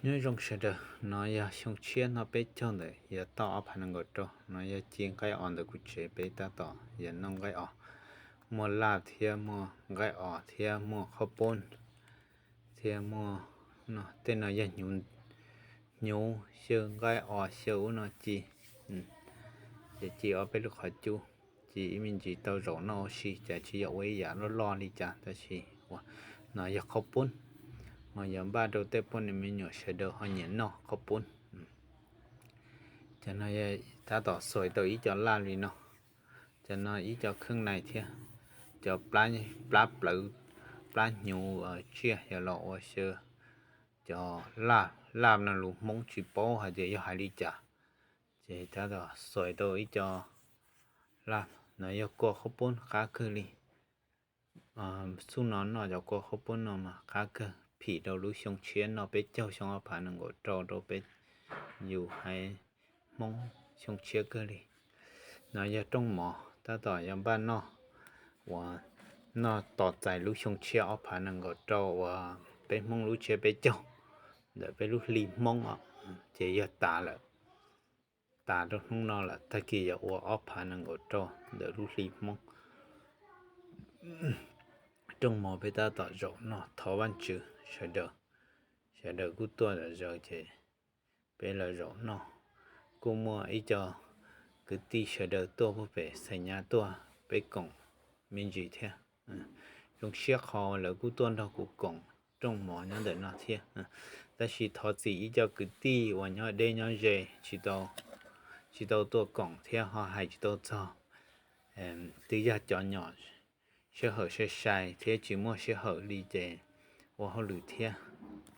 Nyob zoo sawv daws, no yog xyoo tshiab no peb caug ntawm yog toj ob phav nees nkaum rau no yog ci nqaij os ntawm kuv tsev peb tab tom yog noj nqaij os, muaj laj thiab muaj nqaij os thiab muaj qhaub poob thiab muaj, tej no yog hnyuv, hnyuv xyaw nqaij os xyaw ub no ci, ces ci ob peb lub qhov cub, ci ib me ntsis tau zaum noj ua si, cas tsis yog ua ib yam loj loj li cas tab sis ua, no yog qhaub poob, mas yog npaj rau tej poj niam me nyuam sawv daws ho nyiam noj qhaub poob. Cov no tab tom xuas tau ib co laj li no, cov no ib co kheej nais thiab, cov plab plawv, plab hnyuv tsiaj yog los ua xyaw cov laj, laj no lus Hmoob tsis paub hais tias yog hais li cas, ces tab tom xuas tau ib co laj no yog kua qhaub poob qab kawg li. Xub no noj cov kua qhaub poob no mas qab kawg phim rau lub xyoo tshiab no peb caug xyoo ob phav nees nkaum rau rau peb yus haiv Hmoob xyoo tshiab kawg li. No yog rooj mov tab tom yog npaj noj, uas noj tos txais lub xyoo tshiab ob phav nees nkaum rau uas peb Hmoob lub tsiab peb caug ntawm peb lub hli Hmoob os, ces yog tas lawm, tas rau hnub no lawm, tag kis yog ua ob phav nees nkaum rau ntawm lub hli Hmoob. Rooj mov peb tab tom zaum noj thov Vajtswv sawv daws, sawv daws kuj tuaj zom zaws ces peb los zaum noj. Kuj muaj ib co kwv tij sawv daws tuaj puag pem Xais Nyab tuaj peb koom me ntsis thiab. Zoo siab qhov lawv kuj tuaj nrog kuv koom rooj mov nyob ntawm no thiab. Tab sis thov txim ib co kwv tij uas nyob deb nyob ze tsis tau tuaj koom thiab ho hais tsis tau txog, twb yog cov nyom sij hawm sai sai thiab tsis muaj sij hawm li ces ua hauj lwm thiab.